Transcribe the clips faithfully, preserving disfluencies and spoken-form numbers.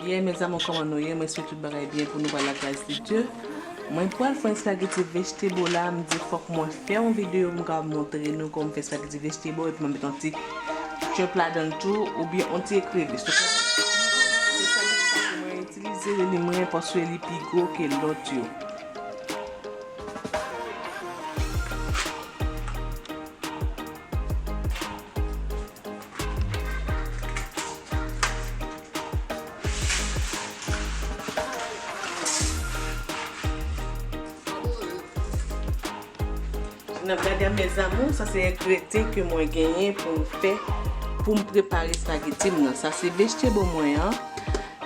Yeah, mes amours, kòman nou ye? Mwen espere tout bagay byen pou nou pa la gras de Dye. Mwen pral fè yon espageti vegetable la, m di fòk mwen fè yon videyo pou m ka montre nou kòman m fè espageti vegetable epi mwen met yon ti shrimp ladan l tou oubyen yon ti ekrevis. Se espageti sa ke mwen itilize li mwen paske li pi gwo ke lòt yo. N ap gade a, mes amours, sa se engrèdyan ke mwen genyen pou m fè, pou m prepare espageti m nan. Sa se vegetable mwen an.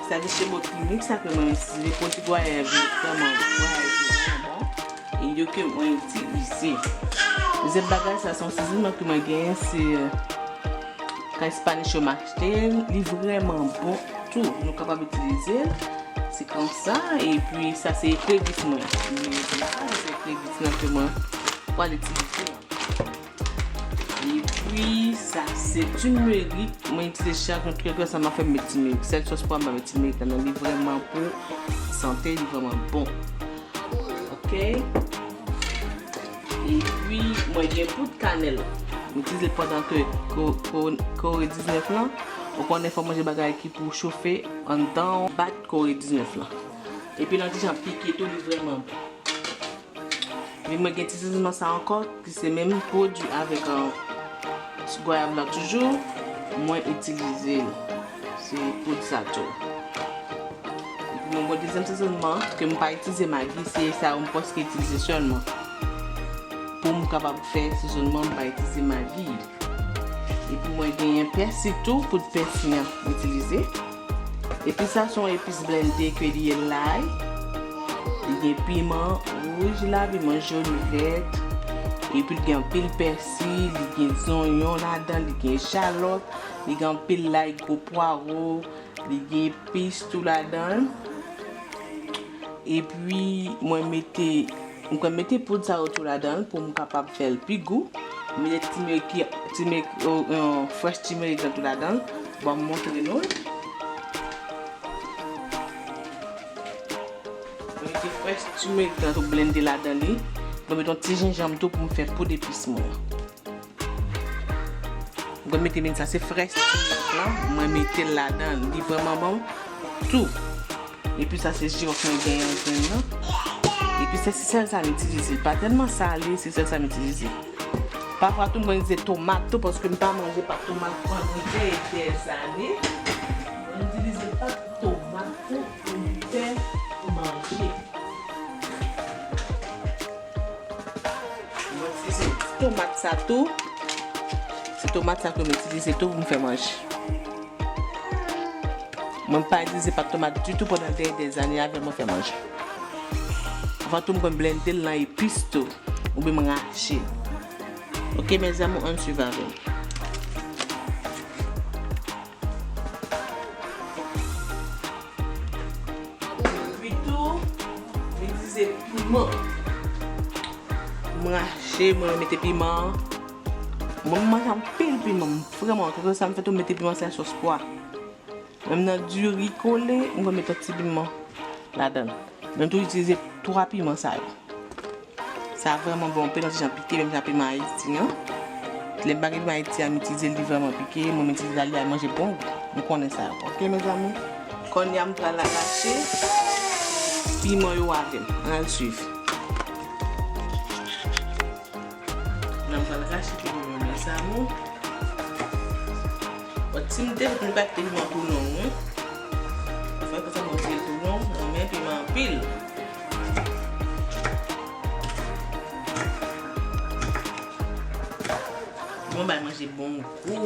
Sa vegetable ki mix sa ke mwen itilize, pwodui Goya yo vrèman bon, Goya yo vrèman bon. E yo ke mwen itilize. Dezyèm bagay, sa se yon seasonman ke mwen genyen, se, euh, kay Spanish yo m achte, li vrèman bon tou. Nou kapab itilize l. Se konsa, epi sa se ekrevis mwen. Li sa se ekrevis nan ke mwen pral itilize. Epi sa se turmeric. Mwen itilize chak yon trè trè sa m ap fè m met turmeric. Sèl sòs pwa m pa met turmeric ladan, li vrèman pou sante, li vrèman bon. Ok. Epi mwen gen poud kanèl. M itilize l pandan ke ko-, ko-, kore diznèf lan. Ou konnen fò manje bagay ki pou chofe anndan w bat kore diznèf lan. Epi l an ti jan pike tou, li vrèman bon. Epi mwen gen ti seasonman sa ankò, ki se menm pwodui avèk, euh, goyab la toujou, mwen itilize l. Se poud sa tou. Epi mwen gen dezyèm seasonman ke m pa itilize magi, se sa yo m paske itilize sèlman. Pou m kapab fè seasonman, m pa itilize magi. Epi mwen genyen pèsi tou, poud pèsi an m itilize. Epi sa se yon epis blende ke li ye lay. Li gen piman wouj la, piman jòn, vèt. Epi li gen anpil pèsi, li gen zonyon ladan, li gen echalòt, li gen anpil lay, gwo pwawo, li gen epis tou ladan. Epi mwen mete, mwen mete poud sa yo tou ladan l pou m kapab fè l pi gou. M mete turmeric, turmeric, euh, euh, fresh turmeric lan tou ladan l. Bon, m montre nou l. Mwen mete fresh turmeric lan tou blende ladan li. Mwen mete yon ti jenjanm tou pou m fè poud epis mwen. Mwen mete men sa se fresh turmeric lan, mwen mete l ladan, li vrèman bon tou. Epi sa se jiwòf mwen genyen an grenn nan. Epi se sèl sa m itilize, pa tèlman sale, se sèl sa m itilize. Pafwa tou mwen itilize tomat tou, paske m pa manje pat tomat pandan dè dèzane. Mwen itilize pat tomat tou pou m fè manje. Mwen itilize tomat sa tou. Se tomat sa ke mwen itilize tou pou m fè manje. Mwen pa itilize pat tomat ditou pandan dènye dèzane avè mwen fè manje. Anvan tou, mwen blende l nan epis tou. Oubyen mwen rache l. Ok, mes amours, ann swiv avè m. Epi tou, m itilize piman. M rache, mwen mete piman. Mwen manje anpil piman, m vrèman, kèlkeswa m fè tou, m mete piman sa sòs pwa. Menm nan diri kole, m konn mete yon ti piman ladan l. Mwen tou itilize twa piman sa yo. Sa vrèman bon, anpil yon ti jan pike, menm jan piman Ayiti an. Lè m pa gen piman Ayiti a, m itilize l, li vrèman pike. Mwen, m itilize l, li al manje bon gou. M konnen sa. Ok, mes amours? Kounye a, m pral rache piman yo avè m. Ann al swiv. N ap pral rache piman yo, mes amours. Bon, si m te, m pa te piman tou long, wi. Pafwa, konsa mwen te tou long, mwen renmen piman anpil. Mwen bay manje bon gou.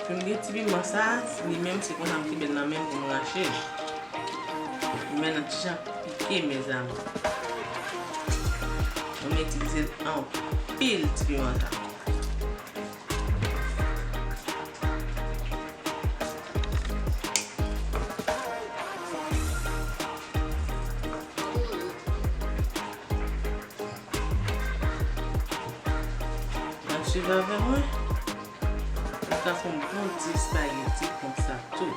Pou m gen ti piman sa, li menm se konsa m kenbe l nan men m pou m rache l. Men nan ti jan pike, mes amours. Mwen itilize anpil ti piman sa. Swiv avè mwen. Ou ka fè yon bon ti espageti konsa tou.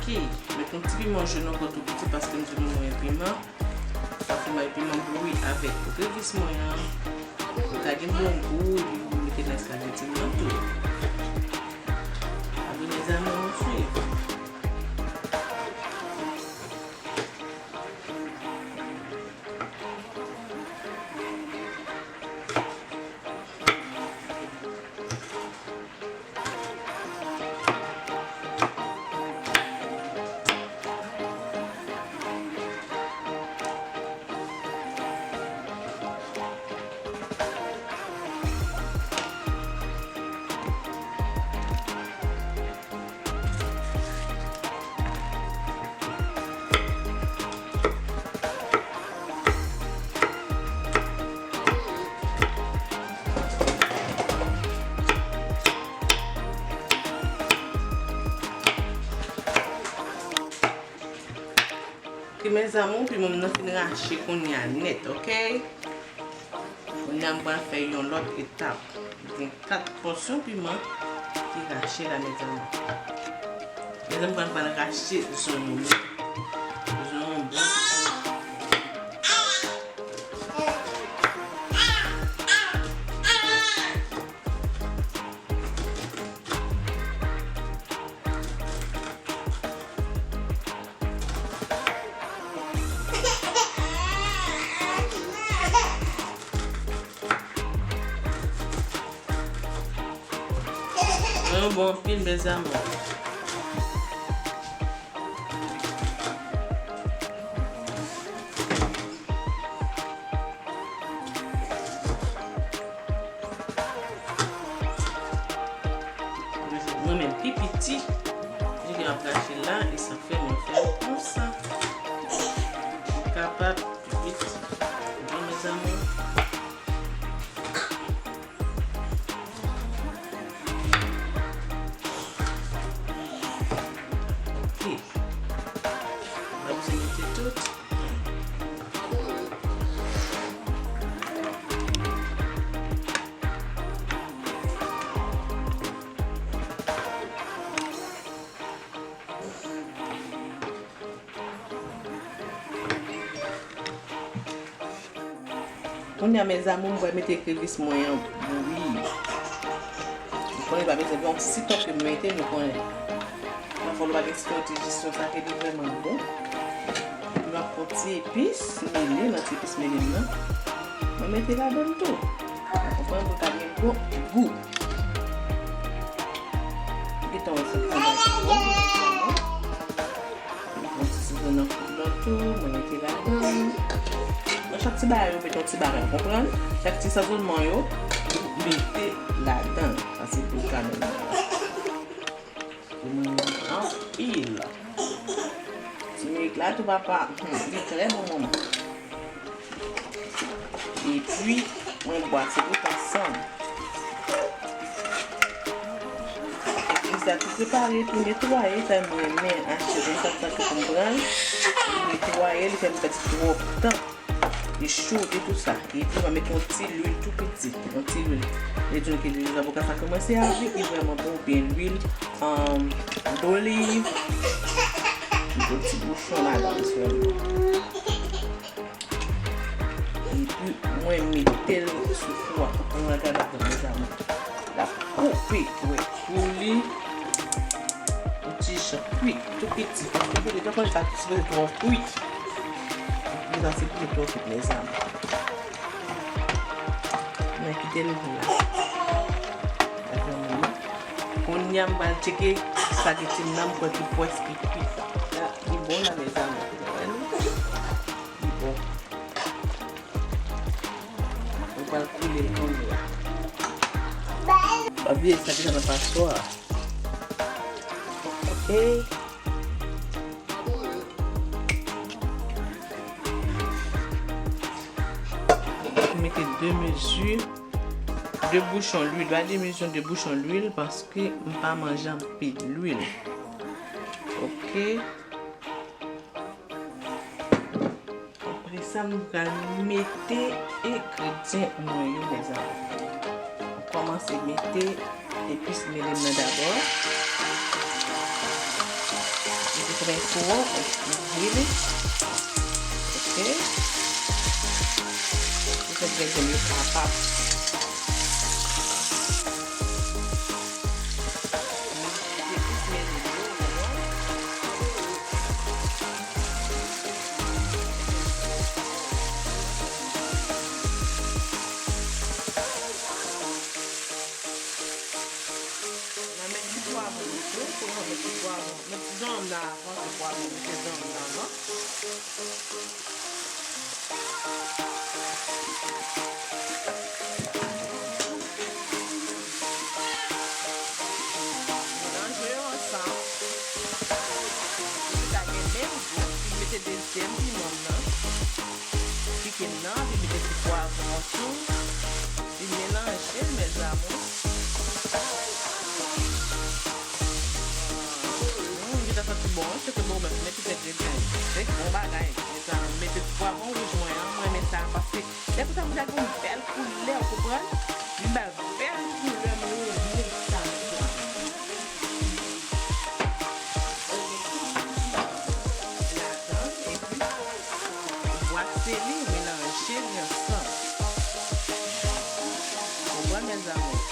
Ok, met yon ti piman jòn ankò tou piti paske m te renmen piman. Sa fè m bay piman bouri avèk krevis mwen an. Pou l ka gen bon gou, epi pou mete nan espageti m nan tou. Abone zanmi, nou swiv. Ok, mes amours, piman m nan fin rache kounye a nèt, ok? Kounye a m pral fè yon lòt etap. Gen kat pòsyon piman ki rache la, mes amours. Mes amours, m pral, pral rache zonyon m. Zonyon blan. Mwen bon anpil, mes amours. Mwen menm pi piti, li gen ap rache la, e sa fè mwen fè l konsa. Ou kapab pi piti. Bon, mes amours. Ok. Mwen bezwen mete tout. Kounye a, mes amours, m pral mete krevis mwen an bouyi. Nou konnen pa bezwen gen yon ti siton ke m mete, nou konnen. Pafwa, lè w pa gen siton, ti jis yon sa ke li vrèman bon. Epi m ap pran ti epis mele, nan ti epis mele m nan. Mwen mete ladan l tou. Ou konprann, pou l ka gen bon gou. Gentan wè sa ki anba ti pòv. Mwen pran ti sezonman fout lan tou, mwen mete ladan. Nan chak ti bagay, ou mete yon ti bagay, ou konprann? Chak ti sezonman yo, ou mete ladan. Sa se pou kanèl mwen. Pou mwen anpil. Ti mirik la tou papa, hmm, li trè bon manman. Epi, mwen bwase tout ansanm. Epi sa tou prepare, tou netwaye, sa mwen renmen achte konsa, sa tou konprann. Netwaye, li fè m pèdi twòp tan. Li cho, li tou sa. Epi, mwen met yon ti lwil tou piti, yon ti lwil. Li di nou ke lwil zavoka sa kòmanse a vi, li vrèman bon, oubyen lwil, um, doliv. Yon ti bouchon ladan sèlman. Epi mwen mete l sou fou a. Ann gade la, mes amours. L ap koupe, wè, pou li yon ti jan kwit, tou piti. Tou piti, donk li pa sipoze twò kwit. Li pa sipoze twò kwit, mes amours. Mwen kite l la. Kounye a m pral tcheke spageti m nan, m kwè ki pwèske kwit. La, li bon la, mes amours. Ou wè li? Li bon. Mwen pral koule l kounye a. Pa bliye sa ki nan paswa a. Ap E mete de mezi, de bouchon lwil. Ba de mezi, de bouchon lwil, paske m pa manje anpil lwil. Ok. Apre sa, m pral mete engredyan mwen yo, mezanmi. M kòmanse mete epis mele m nan dabò. M te fè kou an, m ouvri li. Ok. Pou fè engredyan yo kapab. M mete epis mele m yo, Mwen met ti pwavwon tou, pou mwen met ti pwavwon. Met ti janm nan avan, se pwavwon, mete janm nan avan. Melanje yo ansanm. Li ta gen menm gou, li mete dezyèm piman m nan. Pike m nan, li mete ti pwavwon an tou. Li melanje l, mes amours. Hmm, li ta santi bon, wi, se ke bon, men mete ti engredyan yo. Se bon bagay, mes amours. Mete ti pwavwon wouj mwen an, mwen renmen sa, paske lè konsa, pou sa gen yon bèl koulè, ou konprann? Li ba l bèl koulè, mwen renmen sa, mes amours. Ladan, epi ou bwase li, melanje li ansanm. Ou konprann, mes amours?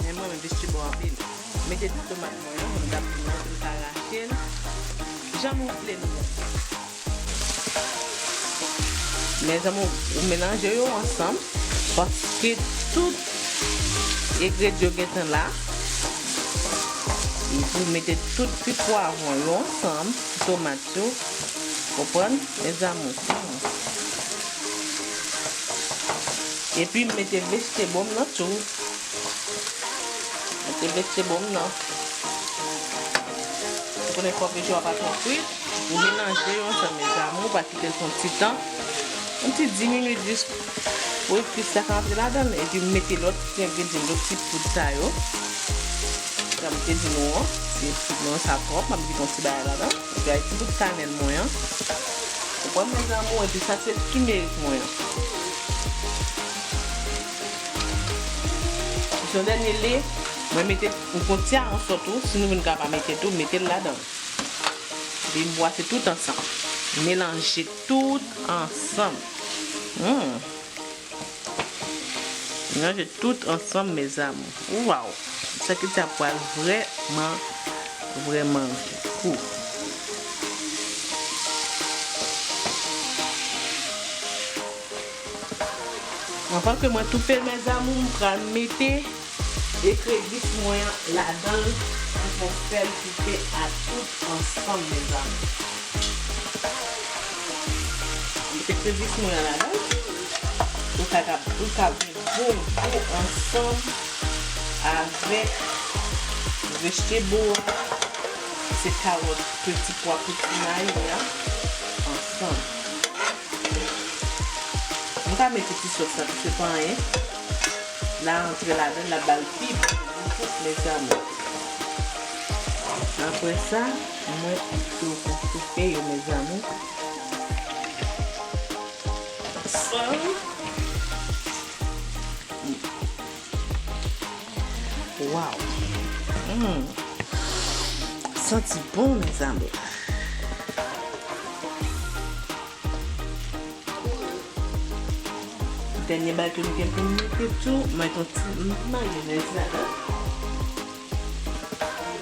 Men mwen, mwen vestibò anpil. Mete ti tomat mwen an, mwen t ap di nou, m ka rache l. Jan nou vle nou. Mes amours, ou melanje yo ansanm, paske tout engredyan yo gentan la. Epi ou mete tout ti pwavwon yo ansanm, ti tomat yo. Konprann, mes amours? Epi m mete vestibò m nan tou. Mete vestibò m nan. Ou konnen fò vestibò a pa twò frit. Ou melanje yo ansanm, mes amours, ou pa kite l pran ti tan. Yon ti dis minit jis pou epis la ka antre ladan l. Epi m mete lòt ti engredyan, lòt ti poud sa yo. Jan m te di nou an, se poud mwen sa twòp, m ap kite yon ti bagay ladan. Epi ak ti bout kanèl mwen an. Ou konprann, mes amours, epi sa se timerik mwen an. Yon dènye le, mwen mete, m pran ti aran sòt tou, si nou vin ka pa mete tou, mete l ladan. Epi m bwase tout ansanm. Melanje tout ansanm. Hmm. Melanje tout ansanm, mes amours. Waw! Sa ki sa pral vrèman, vrèman gou. Anvan ke mwen toufe l, mes amours, m pral mete ekrevis mwen an ladan l pou fè l toufe a tout ansanm, mes amours. Mete ekrevis mwen an ladan l. Pou l ka, pou l ka vin bon gou ansanm avèk vestibò a. Se kawòt, ti pwa, ti mayi a ansanm. M ka mete ti sòs la tou, se pa anyen. L a antre ladan l, l ap ba l pi bon gou, mes amours. Apre sa, mwen tou toufe yo, mes amours. Ansanm. Waw. Hmm. Santi bon, mes amours. Dènye bagay ke m gen pou m mete tou, mwen met yon ti mayonèz ladan.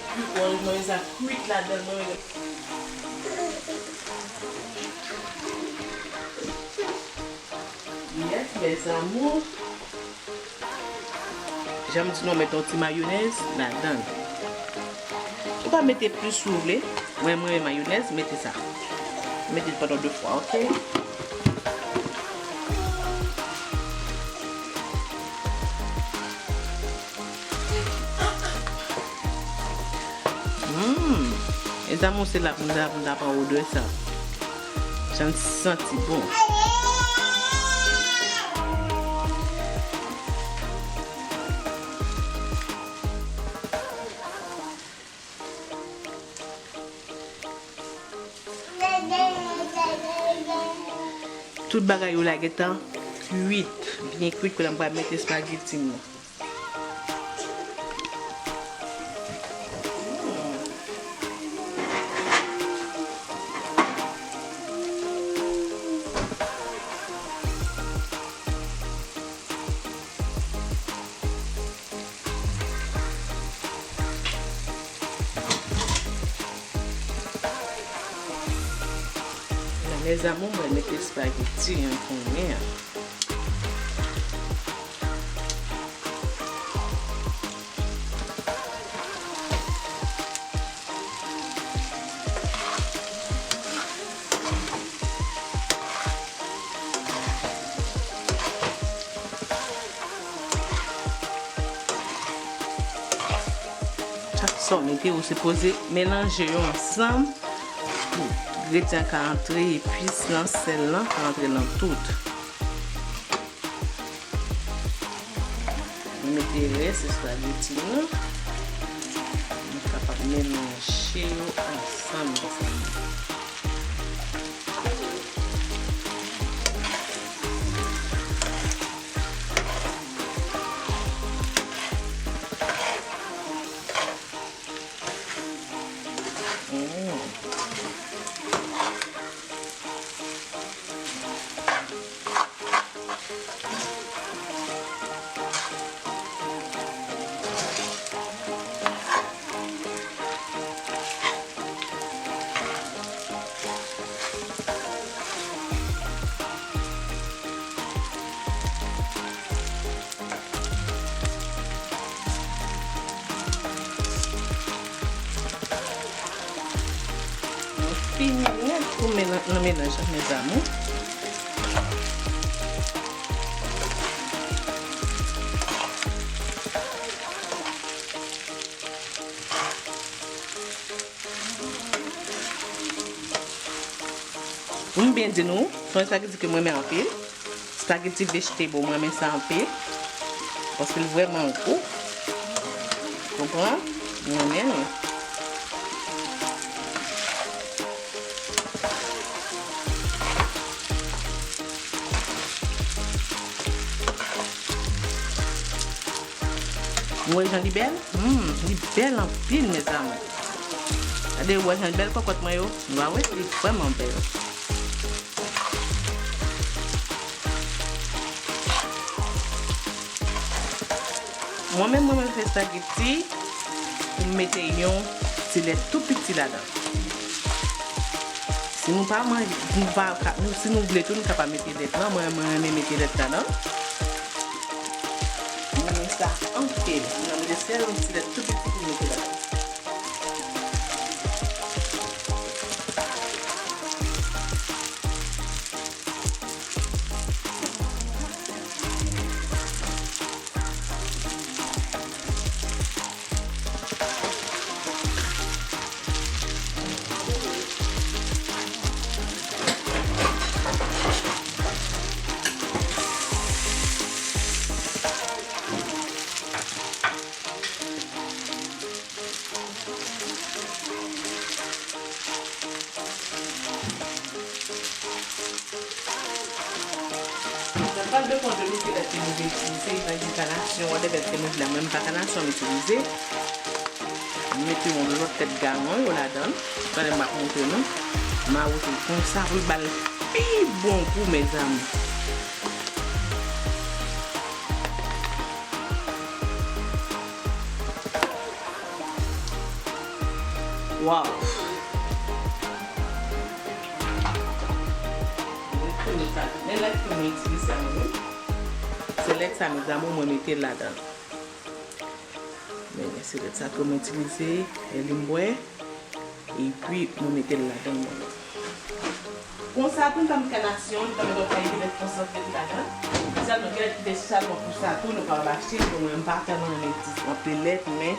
Epi, mwen, mwen sa kwit ladan, mwen. Yes, mes amours. Jan m di nou, mete yon ti mayonèz ladan. Ou ka mete plis si w vle. Mwen, mwen, mayonèz, mete sa. Mete l pandan de fwa, ok? Zanmi, se la pou m ta, pou m ta pran odè sa. Jan l santi bon. Tout bagay yo la gentan kwit, byen kwit, kounye a m pral mete espageti m nan. La, mes amours, mwen mete espageti an kounye a. Chak sa w mete, ou sipoze melanje yo ansanm pou engredyan ka antre, epis lan, sèl lan ka antre nan tout. Mwen mete rès espageti nou. Nou kapab melanje yo ansanm, ansanm. Mm. Nou fini nèt pou melan-, nan melanj lan, mes amours. Pou m byen di nou, se yon espageti ke m renmen anpil. Espageti vegetable, mwen renmen sa anpil. Paske l vrèman gou. Konprann? M renmen li. Ou wè jan li bèl? Hmm, li bèl anpil, mes amours. Gade, ou wè jan bèl kòkòt mwen yo? Nou a wè, li vrèman bèl. Mwen menm, mwen, mwen fè espageti pou m mete yon ti lèt tou piti ladan. Si nou pa manje, nou pa ka, nou, si nou vle tou, nou kapab mete lèt lan. Mwen, mwen renmen mete lèt ladan. Mwen renmen sa anpil. Mwen mete sèl yon ti lèt tou piti pou mete ladan. Nan pral de kont de nou, kilès ke nou vle itilize, nan gen panasyon, whatever ke nou vle, mwen m pa panasyon m itilize. M mete yon lòt tèt galon yo ladan l. Talè m ap montre nou. M a wote l konsa pou l ba l pi bon gou, mes amours. Waw! Men lèt ke mwen itilize sa mwen menm. Se lèt sa, mes amours, mwen mete l ladan l. Men se lèt sa ke mwen itilize, e li m bwè. Epi, mwen mete l ladan mwen. Konsa tou, m ta met kanasyon, m ta met yon kay de lèt konsantre ladan. Sèlman, gen lèt ki te sal pou sa tou, nou kapab achte, bon, mwen, m pa tèlman renmen anpil lèt, men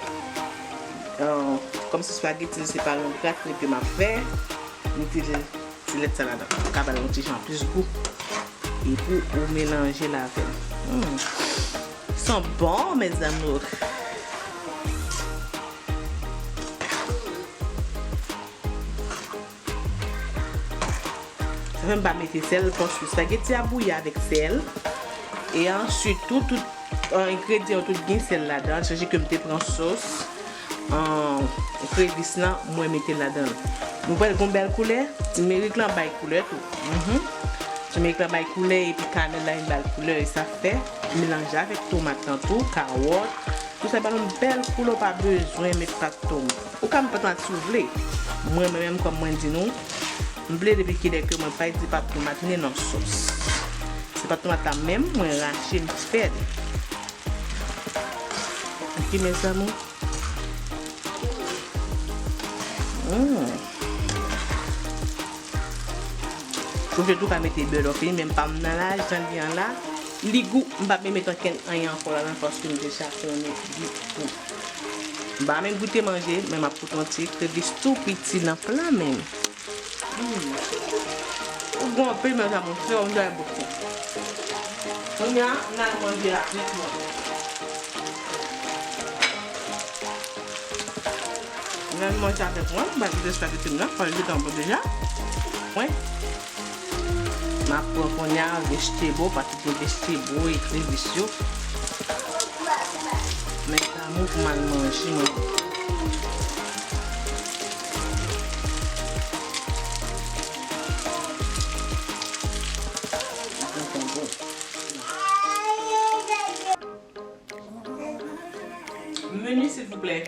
Euh, kòm se spaghetti, se pa yon gratin ke m ap fè, m te di lèt sa ladan. Ou ka ba l yon ti jan plis gou. Epi ou melanje l avè l. Hmm. Sont bon, mes amours. Sa fè m pa mete sèl, paske spaghetti a bouyi avèk sèl. E answit tou, tout, euh, engredyan yo tout gen sèl ladan. Chanje ke m te pran sos, euh, krevis lan, mwen mete ladan l. Nou pral gon bèl koulè, timerik lan bay koulè tou. Mhm. Timerik lan bay koulè, epi kanèl la vin ba l koulè, e sa fè melanje avèk tomat lan tou, kawòt, Pou sa ba nou bèl koulè, ou pa bezwen met pat tomat. Ou ka met pat tomat si w vle. Mwen, mwen menm, kòm mwen di nou, m vle depi kilè ke mwen pa itilize pat tomat ni nan sos. Se pat tomat la menm, mwen rache, m fè li. Ok, mes amours. Mm. Ou vle tou ka mete bè lò fini, men m pa m nan laj jan li an la. Li gou, m p ap menm met ankenn anyen ankò ladan paske m deja konnen li gou. M pa menm goute manje, men m ap pote yon ti krevis tou piti nan pla men m. Mm. Ou gou anpil, mes amours, m fè yon dèyè bout. Kounye a, n al manje avèk mwen. Nan manje avèk mwen, m pral goute spaghetti m nan, fò l gentan bon deja. Mwen, m ap pran kounye a vegetable, paske gen vegetable, ekrevis yo. Mes amours, pou m al manje mwen. Meni, silvouplè.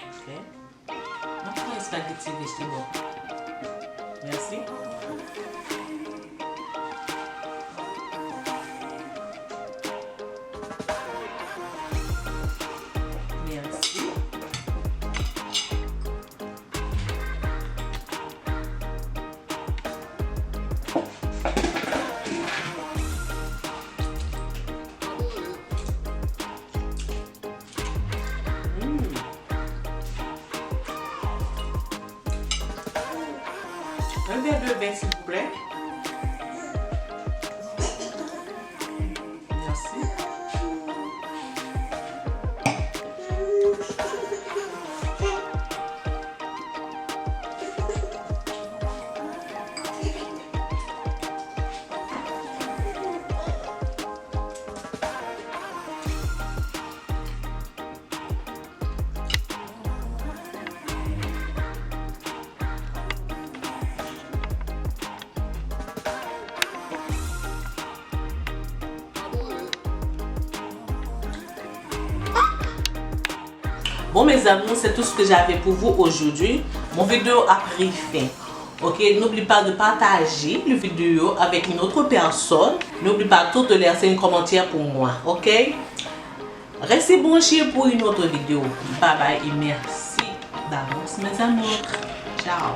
Ok. Mwen pran espageti vegetable. Mèsi. Mèsi. Mm. Un verre de vin, s'il vous plaît. Merci. Bon, mes amours, c'est tout ce que j'avais pour vous aujourd'hui. Mon vidéo a pris fin. Ok, n'oublie pas de partager le vidéo avec une autre personne. N'oublie pas tout de laisser un commentaire pour moi, ok? Restez branchés pour une autre vidéo. Bye bye et merci d'avance, mes amours. Ciao.